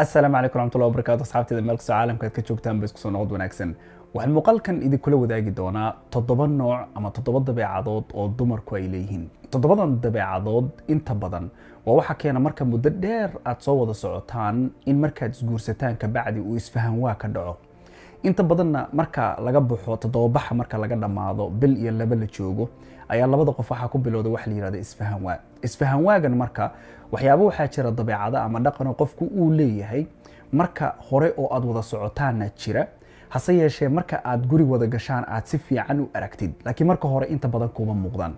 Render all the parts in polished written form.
Asalaamu calaykum raxmatullahi wabarakaatu. Asxaabteeda meel kastoo caalamka aad ka joogtaan ba, isku soo noqod wanaagsan. Waxaan muuqaalkan idinkula wadaagi doonaa 7 nooc ama 7 dabeecadood oo dumarku ay leeyihiin. 7dan dabeecadood inta badan waa waxa keena marka muddo dheer aad soo wada socotaan in markaad isguursataan kabacdi uu isfahan waa ka dhaco. Inta badanna marka laga baxo toddobabaxa, marka laga dhammaado bil iyo laba la joogo, ayaa labada qof waxaa ku bilowda waxa la yihahda isfahan waa. Isfahan waagan marka waxyaabo waxaa jira dabeecada ama dhaqano qofku uu leeyahay marka hore oo aad wada socotaanna jira, hase yeeshee marka aad guri wada gashaan aad si fiican u aragtid, laakiin marka hore inta badan kuma muuqdaan.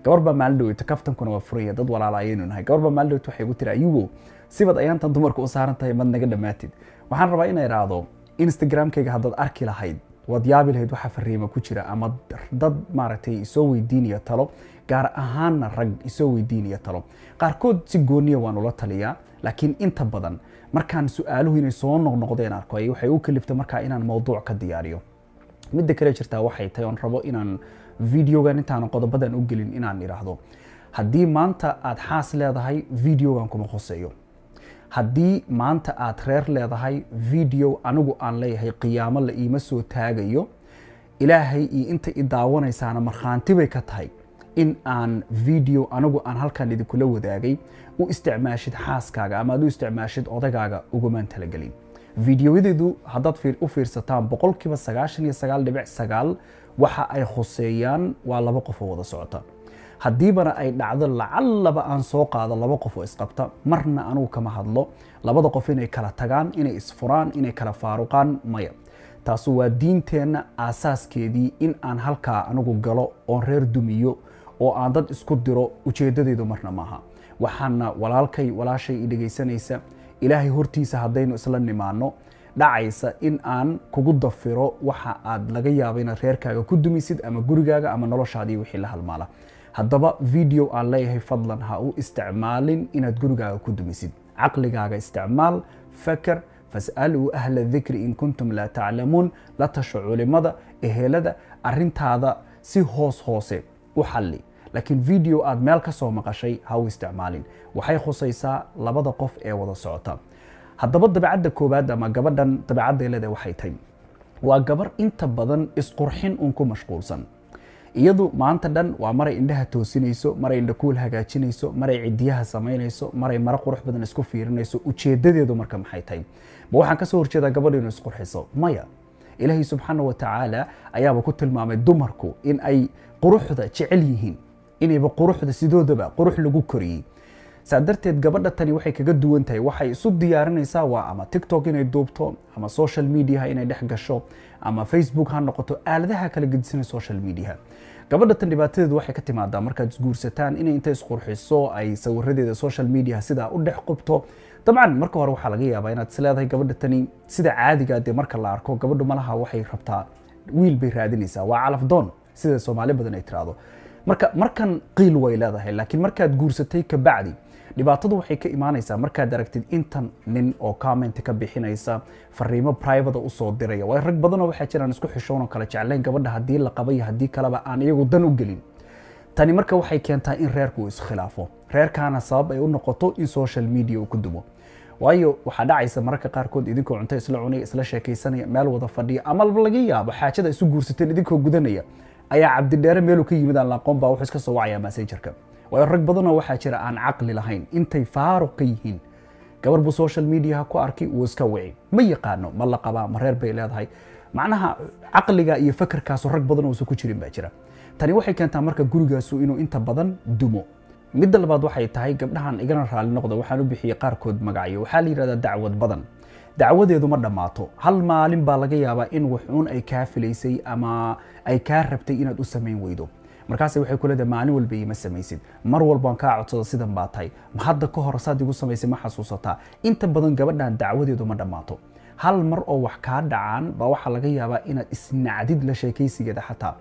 Gabar baa maalin dhaweyto, kaftankuna waa furaya, dad walaala ayaynu nahay, gabar baa maalin dhaweyto waxay igu tiri: "Ayugo, sibad ayaantan dumarka u saaran tahay, mad naga dhammaatid." Waxaan rabaa inay idhaahdo Instagramkayga haddaad arki lahayd waad yaabi lahayd waxa fariima ku jira ama dad maaragtay isoo weydiinaya talo, gaar ahaanna rag isoo weydiinaya talo. Qaarkood si gooniya waan ula taliyaa, laakiin inta badan markaan su-aaluhu inay soo noqnoqdeen arko ay waxay u kalifta markaa inaan mowduuc ka diyaariyo. Midda kale jirtaa waxay tahay oon rabo inaan videogan intaanan qodobadan u gelin inaan idhaahdo: haddii maanta aad xaas leedahay, videogan kuma khoseeyo. Haddii maanta aad reer leedahay, video anigu aan leeyahay qiyaamo la iima soo taagayo. Ilaahay iyo inta i daawanaysaana markhaanti bay ka tahay in aan video anigu aan halkan idinkula wadaagay u isticmaashid xaaskaaga ama aad u isticmaashid odagaaga ugumaan talagelin. Videoyadeedu haddaad u fiirsataan, 99.9% waxa ay khuseeyaan waa laba qof oo wada socota. Haddiibana ay dhacdo lacallaba aan soo qaado laba qof oo isqabta, marna anugu kama hadlo labada qof inay kala tagaan, inay isfuraan, inay kala faaruqaan. Maya, taasu waa diinteenna aasaaskeedii. In aan halkaa anigu galo oon reer dumiyo oo aan dad isku diro ujeedadeedu marna maaha. Waxaana walaalkay, walaashay i dhegaysanaysa, Ilaahay hortiisa haddaynu isla nimaano dhacaysa in aan kugu dafiro waxa aad laga yaabo inaad reerkaaga ku dumisid ama gurigaaga ama noloshaadii wixii la halmaala. Haddaba video aan leeyahay fadlan ha u isticmaalin inaad gurigaaga ku dumisid. Caqligaaga isticmaal, fakar. Fas'aluu ahla dikri in kuntum laa taclamuun. La tasho culimada, ehelada, arintaada si hoos hoose u xalli, laakiin video aad meel ka soo maqashay ha u isticmaalin. Waxay khusaysaa labada qof ee wada socota. Haddaba dabeecadda koowaad ama gabadhan dabeecadday leedahay waxay tahay: waa gabar inta badan isqurxin uun ku mashquulsan. Iyadu maanta dhan waa maray indhaha toosinayso, maray indhakuul hagaajinayso, maray cidiyaha samaynayso, maray maro qurux badan isku fiirinayso. Ujeedadeedu marka maxay tahay? Ma waxaan kasoo horjeedaa gabadha inuu isqurxiso? Maya. Ilaahay subxaana wa tacaala ayaaba ku tilmaamay dumarku in ay quruxda jecel yihiin, inayba quruxda sidoodaba qurux lagu koriyey. Saa darteed gabadha tani waxay kaga duwan tahay, waxay isu diyaarinaysaa waa ama TikTok inay duubto ama social mediaha inay dhex gasho ama Facebook ha noqoto, aaladaha kala gedisanay social mediaha. Gabadha tan dhibaatadeedu waxay ka timaadaa markaad isguursataan inay inta isqurxiso ay sawiradeeda social mediaha sidaa u dhex qubto. Dabcan marka hore waxaa laga yaabaa inaad is leedahay gabadha tani sida caadiga dee marka la arko gabadhu malaha waxay rabtaa wiil bay raadinaysaa, waa calafdoon sida Soomaali badan ay tiraahdo. Marka markan qiil way leedahay, laakiin markaad guursatay kabacdi dhibaatadu waxay ka imaanaysaa markaad aragtid intan nin oo comment ka bixinaysa, fariimo private usoo diraya. Waayo rag badanoo waxaa jiraan isku xishoon oo kala jeclayn gabadha haddii la qabay, haddii kaleba aan iyagu dan u gelin. Tani marka waxay keentaa in reerku uu iskhilaafo, reerkaana sabab ay u noqoto in social media uu ku dumo. Waayo waxaa dhacaysa mararka qaarkood idinkoo cunto isla cunaya, isla sheekaysanaya, meel wada fadhiya, ama laga yaabo xaajada isu guursateen idinkoo gudanaya, ayaa Cabdidheere meeluu ka yimid aan la aqoon baa wuxuu iska soo wacayaa Messengerka. Waayo rag badanoo waxaa jira aan caqli lahayn, intay faaruq ka yihiin gabar buu social mediaha ku arkay, wuu iska wici. Ma yaqaano ma la qabaa, ma reer bay leedahay. Macnaha caqliga iyo fakarkaasu rag badan uusan ku jirin baa jira. Tani waxay keentaa marka gurigaasu inuu inta badan dumo. Midda labaad waxay tahay gabdhahan, igana raali noqda, waxaan u bixiyey qaarkood magacyo, waxaa la yidhahdaa dacwad badan. Dacwadeedu ma dhammaato. Hal maalin baa laga yaabaa in waxuun ay kaa filaysay ama ay kaa rabtay inaad u samayn weydo. Markaase waxay ku leedahay: "Maalin walba iima samaysid, mar walbaan kaa codsado, sidan baa tahay, ma hadda ka hor saad igu samaysay ma xasuusataa?" Inta badan gabadhan dacwadeedu ma dhammaato. Hal mar oo wax kaa dhacaan baa waxaa laga yaabaa inaad isnacdid la sheekaysigeeda. Xataa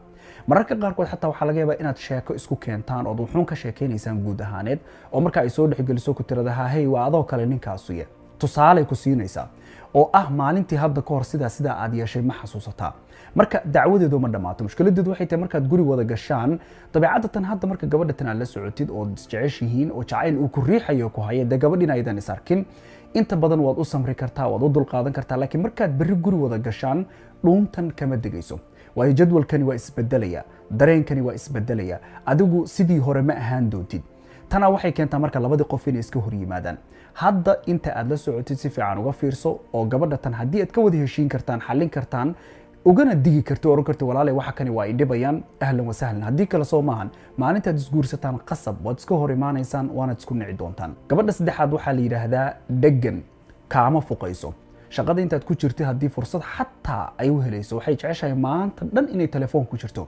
mararka qaarkood xataa waxaa laga yaabaa inaad sheeko isku keentaan ood wuxuun ka sheekaynaysaan guud ahaaneed, oo marka ay soo dhexgeliso ku tirada: "Hey, waa adoo kale ninkaasuye." Tusaaley ku siinaysaa oo ah maalintii hadda ka hor sidaa sidaa aad yeeshay ma xasuusataa? Marka dacwadeedu ma dhammaato. Mushkiladeedu waxay tahay markaad guri wada gashaan dabeecadda tan hadda marka gabadha tan aad la socotid oo isjeceshihiin oo jacayl uu ku riixayo ku haya, dee gabadhina aydan is arkin. Inta badan waad u samri kartaa, waad u dulqaadan kartaa, laakiin markaad berri guri wada gashaan dhuuntan kama degayso, waayo jadwalkani waa isbedelaya, dareenkani waa isbedelaya, adigu sidii hore ma ahaan doontid. Tanaa waxay keentaa marka labadii qof inay iska hor yimaadaan. Hadda inta aad la socotid si fiican uga fiirso, oo gabadha tan haddii aad ka wada heshiin kartaan, xallin kartaan, ugana digi karti, oran karti walaalay waxa kani waa ay dhibayaan, ahlan wa sahlan. Haddii kale soo maahan, maalintaad isguursataan qasab waad iska hor imaanaysaan, waanaad isku nici doontaan. Gabadha saddexaad waxaa la yidhaahdaa dhegan, kaama fuqayso. Shaqada intaad ku jirtid haddii fursad xataa ay u helayso, waxay jeceshahay maanta dhan inay telefoon ku jirto.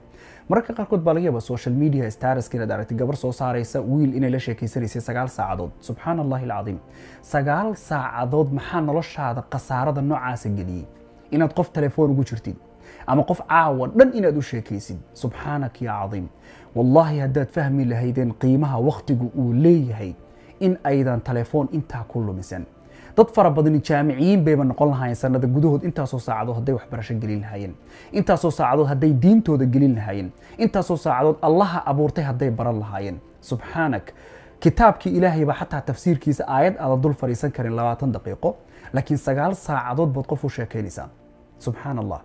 Mararka qaarkood baa laga yaabaa social media statuska inaad aragtid gabar soo saaraysa wiil inay la sheekeysanaysay 9 saacadood. Subxaana Allahi alcadiim, 9 saacadood! Maxaa noloshaada khasaarada noocaasa geliyey? Inaad qof telefoon ugu jirtid ama qof caawa dhan inaad u sheekaysid. Subxaanak ya cadiim. Wallaahi haddaad fahmi lahaydeen qiimaha wakhtigu uu leeyahay, in aydan telefoon intaa ku lumisan. Dad fara badani jaamiciyiin bayba noqon lahaayeen sanada gudahood intaasoo saacadood hadday waxbarasho gelin lahaayeen, intaasoo saacadood hadday diintooda gelin lahaayeen, intaasoo saacadood Allaha abuurtay hadday baran lahaayeen. Subxaanak, kitaabkii Ilaahay baa xataa tafsiirkiisa aayad aadan dul fadhiisan karin 20 daqiiqo, laakiin 9 saacadood baad qof u sheekaynaysaa. Subxaan Allah.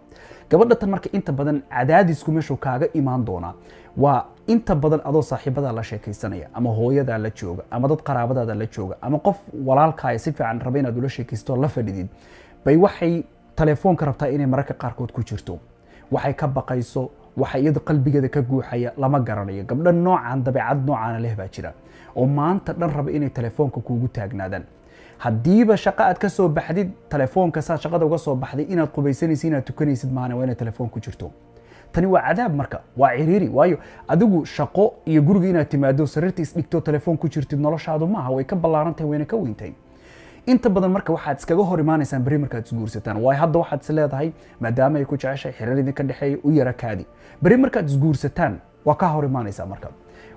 Gabadha tan marka inta badan cadaadisku meeshuu kaaga imaan doonaa waa inta badan adoo saaxiibadaa la sheekaysanaya, ama hooyadaa la jooga, ama dad qaraabadaada la jooga, ama qof walaalkaaya si fiican raba inaad ula sheekaysto la fadhidid, bay waxay telefoonka rabtaa inay mararka qaarkood ku jirto. Waxay ka baqayso, waxa iyada qalbigeeda ka guuxaya lama garanayo. Gabdho noocan dabeecad noocaana leh baa jira oo maanta dhan raba inay telefoonka kuugu taagnaadaan. Haddiiba shaqo aad ka soo baxdid, telefoonka saad shaqada uga soo baxday inaad qubaysanaysid, inaad tukanaysid maana, waa inaad telefoon ku jirto. Tani waa cadaab marka, waa ciriiri, waayo adigu shaqo iyo guriga inaad timaado, sariirta isdhigto, telefoon ku jirtid, noloshaadu maaha, way ka ballaaran tahay, wayna ka weyntahay. Inta badan marka waxaad iskaga hor imaanaysaan berri markaad isguursataan, waayo hadda waxaad is leedahay maadaama ay ku jeceshahay, xiriir idinka dhexeeya, u yara kaadi. Berri markaad isguursataan waa ka hor imaanaysaa. Marka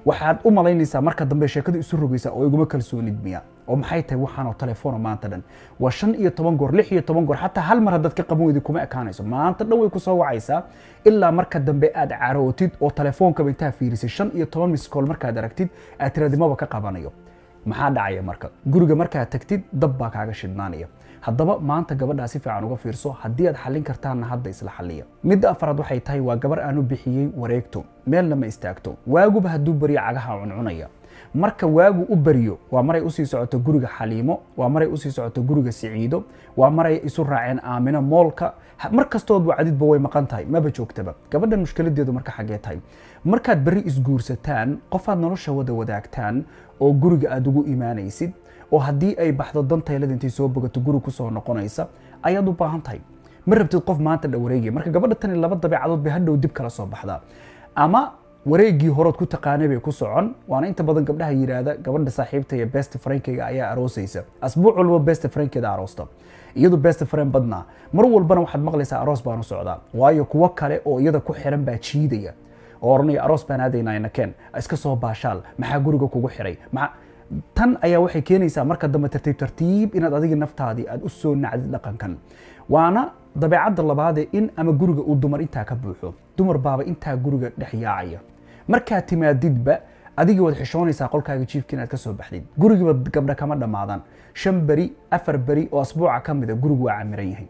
waxaad u malaynaysaa marka dambe sheekadu isu rogaysaa oo iguma kalsoonid miya, oo maxay tahay waxaanoo telefoona maanta dhan? Waa 15 goor, 16 goor. Xataa hal mar haddaad ka qaban weydi kuma ekaanayso, maanta dhan way kusoo wacaysaa, ilaa marka dambe aad carootid oo telefoonkaba intaa fiirisay 15 missed call markaad aragtid aad tiraadi maba ka qabanayo. Maxaa dhacaya marka? Guriga markaad tagtid dab baa kaaga shidhnaanaya. Haddaba maanta gabadhaa si fiican uga fiirso, haddii aad xallin kartaanna hadda isla xalliya. Midda afraad waxay tahay waa gabar aan u bixiyey wareegto, meelna ma istaagto. Waaguba hadduu baryo cagaha cuncunaya. Marka waagu u baryo waa maray usii socoto guriga Xaliimo, waa maray usii socoto guriga Siciido, waa maray isu raaceen Aamino moolka. Mar kastood wacdidba way maqan tahay, maba joogtaba. Gabadhan mushkiladeedu marka xaggee tahay? Markaad berri isguursataan, qofaad nolosha wada wadaagtaan oo guriga aad ugu imaanaysid, oo haddii ay baxdo dantaylada intay soo bogato guri kusoo noqonaysa ayaad u baahan tahay. Ma rabtid qof maanta dha wareegaya. Marka gabadha tani laba dabeecadood bay hadhow dib kala soo baxdaa: ama wareegii horood ku taqaanay bay ku socon, waana inta badan gabdhaha yidhaahda gabadha saaxiibta iyo best friendkayga ayaa aroosaysa. Asbuuc walba best friendkeeda aroosta, iyadu best friend badnaa. Mar walbana waxaad maqlaysaa aroos baan u socdaa, waayo kuwo kale oo iyada ku xiran baa jiidaya oo oranaya aroos baan aadaynaa, inakeen iska soo baashaal, maxaa guriga kugu xiray? Maxaa tan ayaa waxay keenaysaa marka dambe tartiib tartiib inaad adiga naftaadii aad u soo nacdid dhaqankan. Waana dabeecadda labaadee in ama guriga uu dumar intaa ka buuxo, dumar baaba intaa guriga dhex yaacaya. Markaad timaadidba adigii waad xishoonaysaa qolkaaga jiifka inaad ka soo baxdid. Gurigiiba gabdha kama dhammaadaan. 5 beri, 4 beri oo asbuuca ka mida gurigu waa camiran yahay.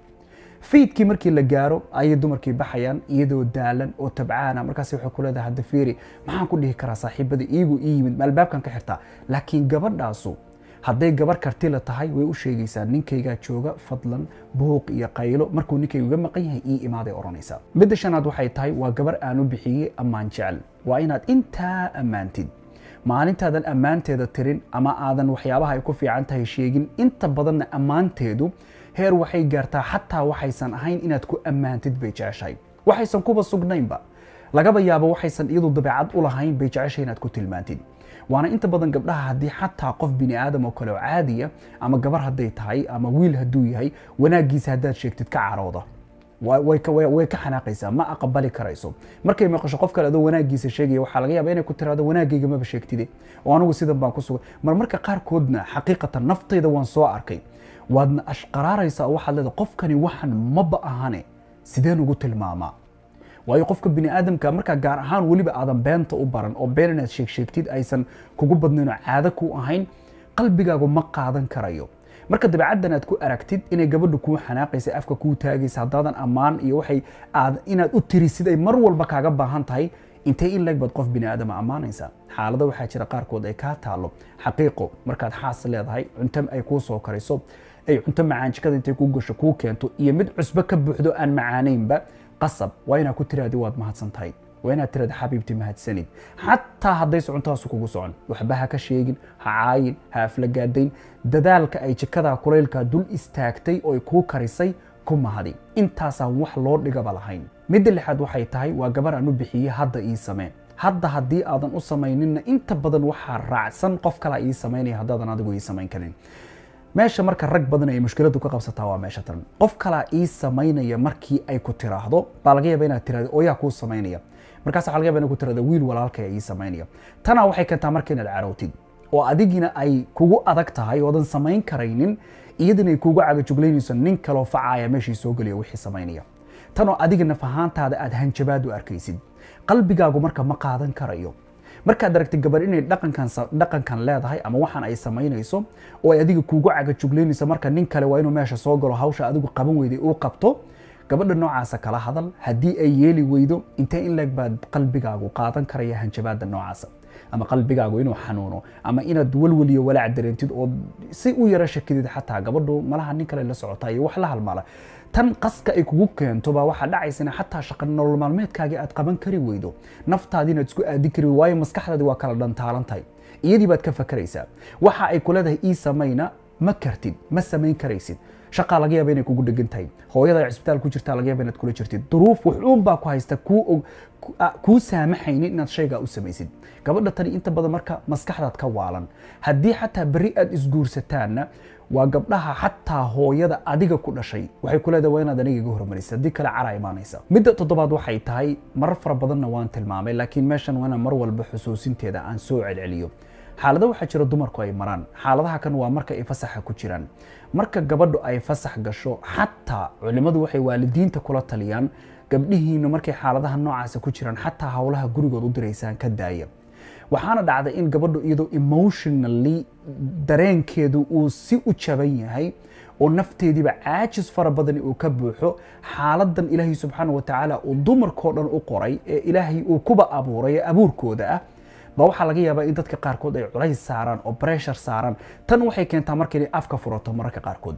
Fiidkii markii la gaaro ayay dumarkii baxayaan iyadoo daalan oo tabcaana. Markaas waxay ku leedahay hadda fiiri, maxaan ku dhihi karaa saaxiibada iigu ii yimid? Ma albaabkan ka xirtaa? Laakiin gabadhaasu hadday gabar kartila tahay way u sheegaysaa ninkaygaa jooga, fadlan buuq iyo qaylo markuu ninkaygu iga maqan yahay ii imaaday odhanaysaa. Midda shanaad waxay tahay waa gabar aan u bixiyey ammaan jecel. Waa inaad intaa ammaantid. Maalintaadan ammaanteeda tirin ama aadan waxyaabaha ay ku fiican tahay sheegin, inta badanna ammaanteedu heer waxay gaartaa xataa waxaysan ahayn inaad ku ammaantid bay jeceshahay, waxaysan kuba sugnaynba lagaba yaabo, waxaysan iyadu dabeecad u lahayn bay jeceshahay inaad ku tilmaantid. Waana inta badan gabdhaha haddii xataa qof bini aadam oo kale oo caadiya, ama gabar hadday tahay ama wiil hadduu yahay, wanaaggiisa haddaad sheegtid ka carooda, way ka xanaaqaysaa, ma aqbali karayso. Markay maqasho qof kale adoo wanaaggiisa sheegaya, waxaa laga yaabaa inay ku tiraahdo wanaaggayga maba sheegtide, oo anigu sidan baan ku sugan. Marmarka qaarkoodna xaqiiqatan naftayda waan soo arkay, waadna ashqaraaraysaa oo waxaad leedahay qofkani waxan maba ahane, sideen ugu tilmaamaa? Waayo qofka bini aadamka markaa gaar ahaan weliba aadan beenta u baran oo been inaad sheeg sheegtid aysan kugu badnayn oo caado ku ahayn, qalbigaagu ma qaadan karayo. Marka dabeecaddan aad ku aragtid inay gabadhu kuu xanaaqaysa, afka kuu taagaysa, haddaadan ammaan iyo waxay aad inaad u tirisid ay mar walba kaaga baahan tahay, intee in leeg baad qof bini aadama ammaanaysaa? Xaalado waxaa jira qaarkood ay kaa taalo xaqiiqo. Markaad xaas leedahay, cunto ay kuu soo kariso, ay cunto macaan jikada intay kuu gasho kuu keento, iyo mid cusbo ka buuxdo aan macaanaynba, qasab waa inaad ku tiraadi waad mahadsan tahay, waa inaad tirahda xabiibti mahadsanid. Xataa haddayse cuntadaasu kugu socon, waxba ha ka sheegin, ha caayin, ha aflagaadayn. Dadaalka ay jikadaa kulaylkaa dul istaagtay oo ay kuu karisay ku mahadi. Intaasaan wax loo dhigaba lahayn. Midda lixaad waxay tahay waa gabar aan u bixiyey hadda ii samee. Hadda haddii aadan u samayninna, inta badan waxaa raacsan qof kalaa ii samaynaya haddaadan adigu ii samayn karin. Meesha marka rag badan ay mushkiladu ka qabsataa waa meesha tan. Qof kalaa ii samaynaya markii ay ku tiraahdo, baa laga yaaba inaad tirahdo oo yaa kuu samaynaya? Markaas waxaa laga yaba inay ku tirahdo wiil walaalkaya ii samaynaya. Tanaa waxay keentaa marka inaad carowtid oo adigina ay kugu adag tahay oodan samayn karaynin, iyadina ay kugu cagajuglaynayso nin kaloo facaaya meeshii soo geliyo wixii samaynaya. Tanoo adiga naf ahaantaada aad hanjabaad u arkaysid, qalbigaagu marka ma qaadan karayo. Markaad aragtid gabar inay dhaqankan leedahay ama waxaan ay samaynayso oo ay adiga kuugu cagajuglaynayso, marka nin kale waa inuu meesha soo galo, hawsha adigu qaban weyday uu qabto. Gabadha noocaasa kala hadal. Haddii ay yeeli weydo, intee in leeg baad qalbigaagu qaadan karaya hanjabaada noocaasa, ama qalbigaagu inuu xanuuno, ama inaad walwal iyo walaac dareentid oo si u yara shakidid xataa gabadhu malaha nin kale la socotaa iyo wax la halmaala? Tan qaska ay kugu keento baa waxaa dhacaysana xataa shaqa nolol maalmeedkaagii aad qaban kari weydo, naftaadii inaad isku aadin kari weydo, waayo maskaxdaadi waa kala dhantaalan tahay, iyadii baad ka fakaraysaa. Waxa ay ku leedahay ii samayna ma kartid, ma samayn karaysid. Shaqaa laga yaaba inay kugu dhegan tahay, hooyada ay cisbitaal ku jirtaa laga yaaba inaad kula jirtid, duruuf wuxuun baa ku haysta kuu saamaxaynin inaad shaygaa u samaysid. Gabadha tani inta badan marka maskaxdaad ka waalan. Haddii xataa berri aad isguursataanna, waa gabdhaha xataa hooyada adiga ku dhashay waxay ku leedahay waa inaad aniga iga hormarisid, haddii kale cara imaanaysa. Midda toddobaad waxay tahay, marar fara badanna waan tilmaamay, laakiin meeshan waa inaan mar walba xusuusinteeda aan soo celceliyo. Xaalado waxaa jira dumarku ay maraan. Xaaladaha kan waa marka ay fasaxa ku jiraan. Marka gabadhu ay fasax gasho, xataa culimmadu waxay waalidiinta kula taliyaan, gabdhihiinu markay xaaladaha noocaasa ku jiraan, xataa howlaha gurigood u diraysaan ka daaya. Waxaana dhacda in gabadhu iyadoo emotionally dareenkeedu uu si u jaban yahay oo nafteediiba caajis fara badani uu ka buuxo, xaaladan Ilaahay subxaana wa tacaala uu dumarkoo dhan u qoray ee Ilaahay uu kuba abuuray ee abuurkooda ah, ba waxaa laga yaabaa in dadka qaarkood ay culays saaraan oo pressure saaraan. Tan waxay keentaa marka inay afka furato mararka qaarkood.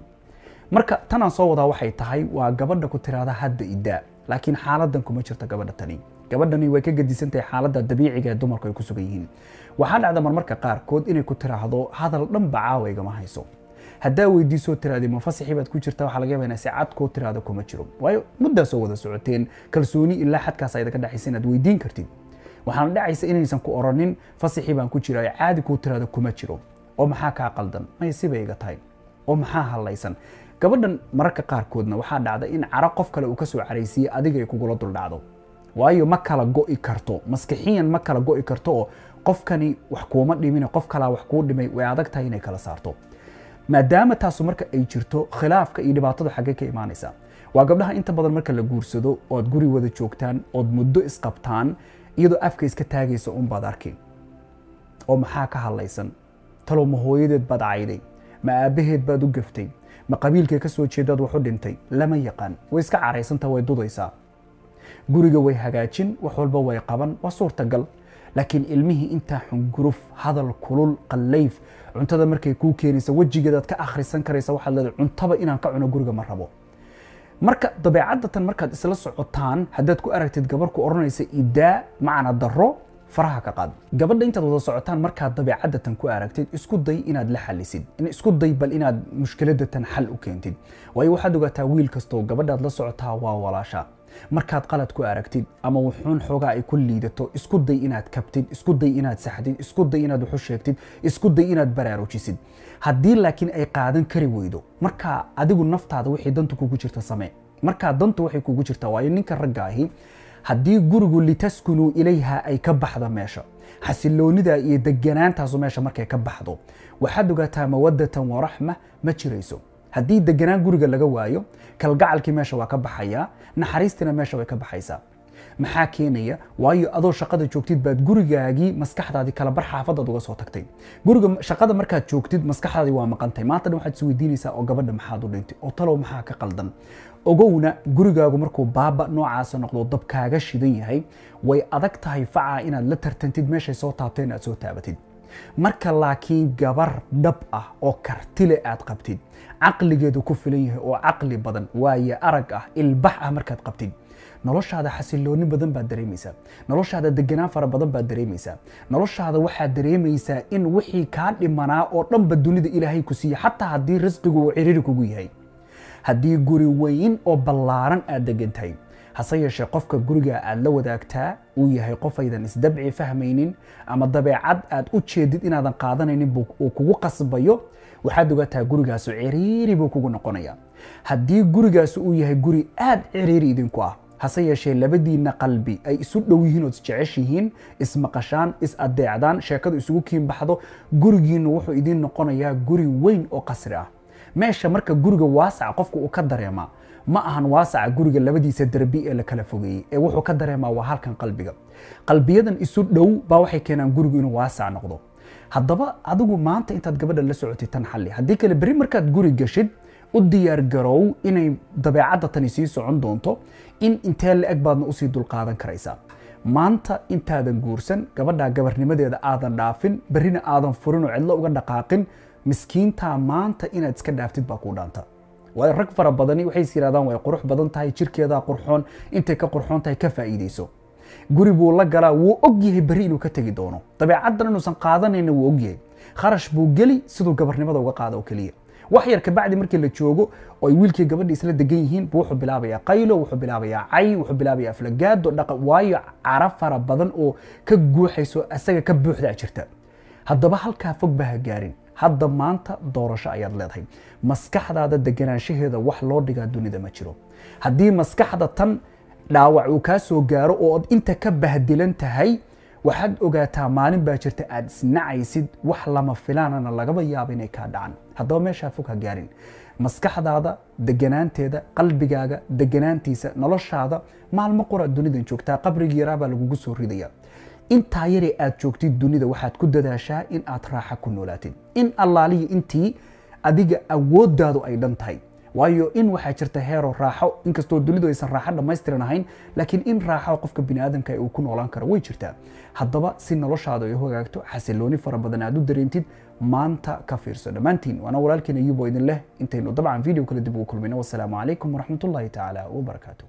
Marka tanaan soo wadaa waxay tahay waa gabadha ku tiraahda hadda idaa, laakiin xaaladan kuma jirto gabadha tani. Gabadhani way ka gedisan tahay xaaladda dabiiciga ee dumarku ay ku sugan yihiin. Waxaa dhacda marmarka qaarkood inay ku tiraahdo hadal dhanba caawa igama hayso. Haddaa weydiisoo tiraahdi ma fasaxii baad ku jirtaa, waxaa laga yaabaa inay si cad kuu tiraahdo kuma jiro, waayo muddaa soo wada socoteen, kalsooni ilaa xadkaas ayda ka dhexaysa inaad weydiin kartid. Waxaana dhacaysa inaysan ku oranin fasaxii baan ku jira, ay caadi kuu tiraahdo kuma jiro. Oo maxaa kaa qaldan? May sibay iga tahay. Oo maxaa hallaysan? Gabadhan mararka qaarkoodna waxaa dhacda in caro qof kale uu ka soo caraysiiyey adiga ay kugula dul dhacdo, waayo ma kala go'i karto maskixiyan, ma kala go'i karto oo qofkani wax kuuma dhimin, qof kalaa wax kuu dhimay, way adag tahay inay kala saarto. Maadaama taasu marka ay jirto, khilaafka iyo dhibaatadu xaggee ka imaanaysa? Waa gabdhaha inta badan marka la guursado ood guri wada joogtaan ood muddo isqabtaan, iyadoo afka iska taagaysa unbaad arki. Oo maxaa ka hadlaysan? Talow ma hooyadeed baad cayday? Ma aabbaheed baad u gaftay? Ma qabiilkay ka soo jeedaad wax u dhintay? Lama yaqaan. Way iska caraysantaa, way dudaysaa, guriga way hagaajin, wax walba way qaban, waa suurtagal, laakiin ilmihii intaa xunguruf, hadal kulul, qallayf, cuntada markay kuu keenaysa wejigeedaad ka akhrisan karaysa, waxaad leedahay cuntaba inaan ka cuno guriga ma rabo. Marka dabeecadda tan markaad isla socotaan, haddaad ku aragtid gabar ku odhanaysa idaa macna darro, faraha ka qaad gabadha. Intaad wada socotaan markaad dabeecadda tan ku aragtid, isku day inaad la xalisid, isku day bal inaad mushkiladda tan xal u keentid, waayo waxaad ogaataa wiil kastoo gabadhaad la socotaa waa walaasha. Markaad qalad ku aragtid ama wuxuun xoogaa ay ku liidato, isku day inaad kabtid, isku day inaad saxdid, isku day inaad waxu sheegtid, isku day inaad baraarujisid. Haddii laakiin ay qaadan kari weydo, markaa adigu naftaada wixii dantu kugu jirta samee. Markaa dantu waxay kugu jirtaa, waayo ninka ragga ahi haddii gurigu litaskunuu ilayha ay ka baxdo meesha, xasiloonida iyo deganaantaasu meesha markay ka baxdo, waxaad ogaataa mawadatan waraxma ma jirayso. Haddii deganaan guriga laga waayo, kalgacalkii meesha waa ka baxayaa, naxariistina meesha way ka baxaysaa. Maxaa keenaya? Waayo adoo shaqada joogtid baad gurigaagii maskaxdaadii kala bar xaafadaad uga soo tagtay. Guriga shaqada markaad joogtid maskaxdaadii waa maqantay. Maanta dhan waxaad isweydiinaysaa oo gabadha maxaad u dhintay, oo talow maxaa ka qaldan. Ogowna gurigaagu markuu baaba noocaasa noqdo, dab kaaga shidan yahay, way adag tahay facaa inaad la tartantid, meeshay soo taabteen aad soo taabatid. Marka laakiin gabar dhab ah oo kartile aad qabtid, caqligeedu ku filan yahay oo caqli badan, waaye arag ah, ilbax ah markaad qabtid, noloshaada xasilooni badan baad dareemaysaa, noloshaada deganaan fara badan baad dareemaysaa, noloshaada waxaad dareemaysaa in wixii kaa dhimanaa oo dhanba dunida Ilaahay ku siiye, xataa haddii risqigu uu ciriiri kugu yahay. Haddii guri weyn oo ballaaran aad degan tahay, hase yeeshee qofka guriga aad la wadaagtaa uu yahay qof aydan isdabci fahmaynin ama dabeecad aad u jeedid inaadan qaadanaynin uu kugu qasbayo, waxaad ogaataa gurigaasu ciriiri buu kugu noqonayaa. Haddii gurigaasu uu yahay guri aad ciriiri idinku ah, hase yeeshee labadiinna qalbi ay isu dhow yihiin ood isjeceshihiin, ismaqashaan, is adeecdaan, sheekadu isugu kiin baxdo, gurigiinnu wuxuu idiin noqonayaa guri weyn oo qasri ah. Meesha marka guriga waasaca qofku uu ka dareemaa ma ahan waasaca guriga labadiisa derbi ee la kala fogeeyey, ee wuxuu ka dareemaa waa halkan qalbiga. Qalbiyadan isu dhow baa waxay keenaan gurigu inuu waasac noqdo. Haddaba adigu maanta intaad gabadha la socotid tan xalli, haddii kale berri markaad guri gashid u diyaar garow inay dabeecadda tani sii socon doonto, in intee la-eg baadna usii dulqaadan karaysaa. Maanta intaadan guursan gabadhaa gabarnimadeeda aadan dhaafin, berrina aadan furin oo cidlo uga dhaqaaqin, miskiintaa maanta inaad iska dhaaftid baa kuu dhaanta. Waayo rag fara badani waxay is yidhahdaan way qurux badan tahay, jirkeedaa qurxoon, intay ka qurxoon tahay ka faa'iidayso. Guri buu la galaa, wuu og yahay berri inuu ka tegi doono, dabeecaddan inuusan qaadanayna wuu og yahay, kharash buu geli siduu gabarnimada uga qaada oo keliya. Wax yar kabacdi markii la joogo oo ay wiilkii gabadhii isla degan yihiin buu wuxuu bilaabayaa qaylo, wuxuu bilaabayaa cay, wuxuu bilaabayaa aflagaado dhaqa, waayo cara fara badan oo ka guuxayso asaga ka buuxdaa jirta. Haddaba halkaa fog baa ha gaarin. Hadda maanta doorasho ayaad leedahay. Maskaxdaada deganaanshaheeda wax loo dhigaa dunida ma jiro. Haddii maskaxda tan dhaawac uu kaa soo gaaro oo aad inta ka bahdilan tahay, waxaad ogaataa maalin baa jirta aad isnacaysid, wax lama filaanana lagaba yaabo inay kaa dhacaan. Haddaba meeshaa fog ha gaarin. Maskaxdaada deganaanteeda, qalbigaaga deganaantiisa, noloshaada maalmo qoraad dunidan joogtaa, qabrigii yaraa baa lagugu soo ridaya. Intaa yaree aad joogtid dunida waxaad ku dadaashaa in aad raaxa ku noolaatid, in allaaliya intii adiga awooddaadu ay dhan tahay. Waayo in waxaa jirta heero raaxo, inkastoo dunidu aysan raaxo dhammaystiran ahayn, laakiin in raaxo qofka bini aadamka uu ku noolaan karo way jirtaa. Haddaba si noloshaada ay u hagaagto, xasilooni fara badan aad u dareentid, maanta ka fiirso. Dhammaantiin waana walaalkiin Ayuub oo idin leh intaynu dabcan video kale dib ugu kulmayno. Wassalaamu calaykum waraxmatullaahi tacaala wabarakaatu.